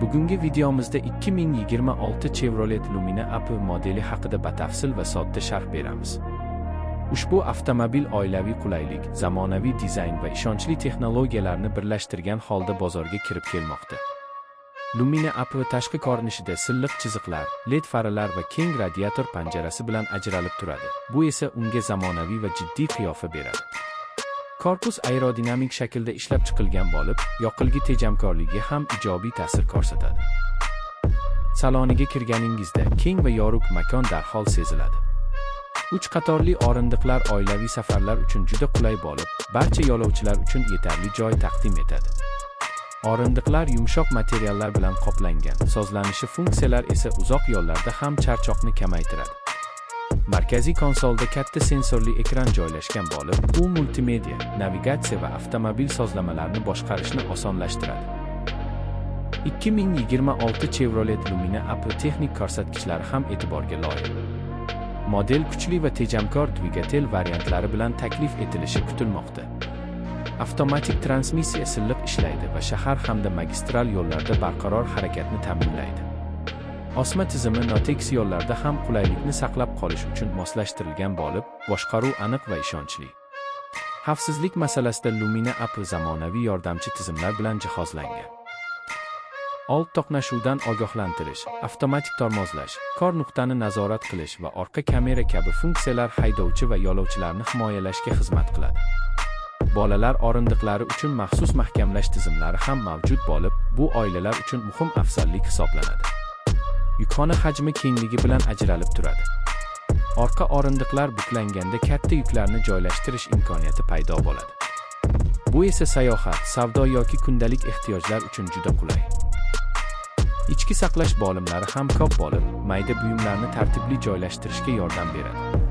Bugungi videomizda 2026 Chevrolet Lumina APV modeli haqida batafsil va sodda sharh beramiz. Ushbu avtomobil oilaviy qulaylik, zamonaviy dizayn va ishonchli texnologiyalarni birlashtirgan holda bozorga kirib kelmoqda. Lumina APV tashqi ko'rinishida silliq chiziqlar, LED faralar va keng radiator panjarasi bilan ajralib turadi. Bu esa unga zamonaviy va jiddiy qiyofa beradi. Korpus aerodinamik shaklda ishlab chiqilgan bo'lib, yoqilgi tejamkorligiga ham ijobiy ta'sir ko'rsatadi. Saloniga kirganingizda keng va yorug' makon darhol seziladi. Uch qatorli o'rindiqlar oilaviy safarlar uchun juda qulay bo'lib, barcha yo'lovchilar uchun yetarli joy taqdim etadi. O'rindiqlar yumshoq materiallar bilan qoplangan, sozlanishi funksiyalar esa uzoq yo'llarda ham charchoqni kamaytiradi. Markaziy konsolda katta sensorli ekran joylashgan bo'lib, u multimedia, navigatsiya va avtomobil sozlamalarini boshqarishni osonlashtiradi. 2026 Chevrolet Lumina APV texnik ko'rsatkichlari ham e'tiborga loyiq. Model kuchli va tejamkor dvigatel variantlari bilan taklif etilishi kutilmoqda. Avtomatik transmissiya silliq ishlaydi va shahar hamda magistral yo'llarda barqaror harakatni ta'minlaydi. Osma tizimi notekis yo'llarda ham qulaylikni saqlab qolish uchun moslashtirilgan bo'lib, boshqaruv aniq va ishonchli. Xavfsizlik masalasida Lumina APV zamonaviy yordamchi tizimlar bilan jihozlangan. Old to'qnashuvdan ogohlantirish, avtomatik tormozlash, kor nuqtani nazorat qilish va orqa kamera kabi funksiyalar haydovchi va yo'lovchilarni himoyalashga xizmat qiladi. Bolalar o'rindiqlari uchun maxsus mahkamlash tizimlari ham mavjud bo'lib, bu oilalar uchun muhim afzallik hisoblanadi. Yukxona hajmi kengligi bilan ajralib turadi. Orqa o'rindiqlar buklanganda katta yuklarni joylashtirish imkoniyati paydo bo'ladi. Bu esa sayohat, savdo yoki kundalik ehtiyojlar uchun juda qulay. Ichki saqlash bo'limlari ham ko'p bo'lib, mayda buyumlarni tartibli joylashtirishga yordam beradi.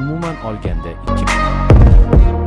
Umuman olganda, ikki